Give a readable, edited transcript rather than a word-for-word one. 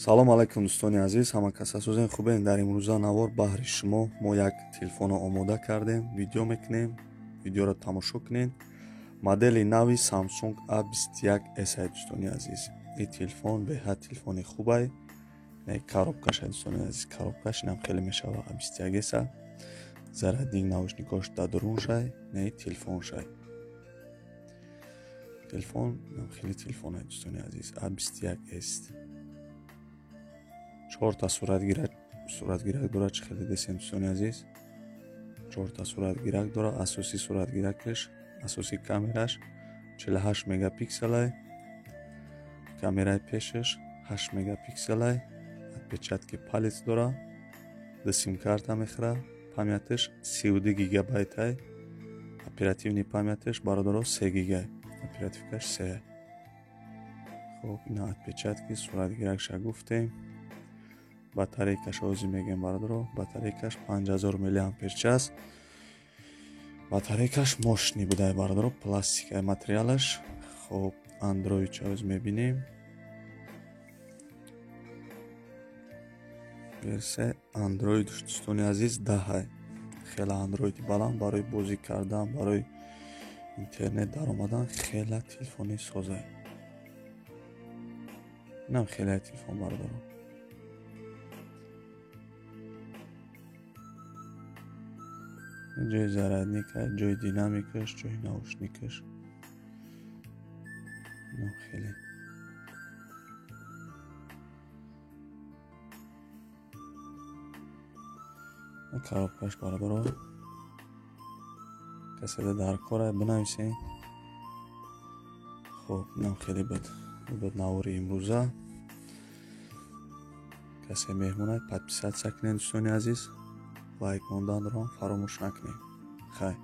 Салом алайкум, дӯстони азиз, ҳама каса сӯзен хубен. Дар имрӯза навор баҳри шумо мо як телефонро омода кардем, видео мекунем, видеоро тамошо кунед. Модели нави Samsung A21s ай, дӯстони азиз. Ин телефон беҳад телефони хубай. Коробкаш, дӯстони азиз, коробкаш инам хеле мешава A21s. Зарядник, наушникош дар дуруншай, не телефоншай. Телефон инам хеле телефон ай, дӯстони азиз, A21s. Чорта суратгирак дорад, чӣ хеле десем, дӯстони азиз. Чорта суратгирак дорад, асосии суратгиракаш, асосии камераш 48 мегапикселай, камераи пешаш 8 мегапикселай, отпечатки палец дорад, ду симкарта мехӯрад, памяташ 32 гигабайтай, оперативный памяташ, бародаро, 3 гигай, оперативкаш 3. Хоб, ина отпечатки суратгиракша гуфтем. Батарейкаш ҳозир мегӯем, бародаро, батарейкаш 5000 миллиампер-час. Батарейкаш мощный будай, бародаро, пластикай материалаш. Хоб, Android ҳозир мебинем. Версия Android, дӯстони азиз, 10. Хеле Android баланд барои бозӣ кардан, барои интернет даромадан хеле телефони созай. Инам хеле телефон, бародаро. Ҷои зарядника, ҷои динамикаш, ҷои наушникаш. Инам хеле. Коробкаш, бародаро. Касе дар кора бинависен. Хоб, инам хеле буд. Буд навори имрӯза. Касе меҳмонад, подписаться кунед, дӯстони азиз. Лайк монданро фаромӯш накунед. Хайр.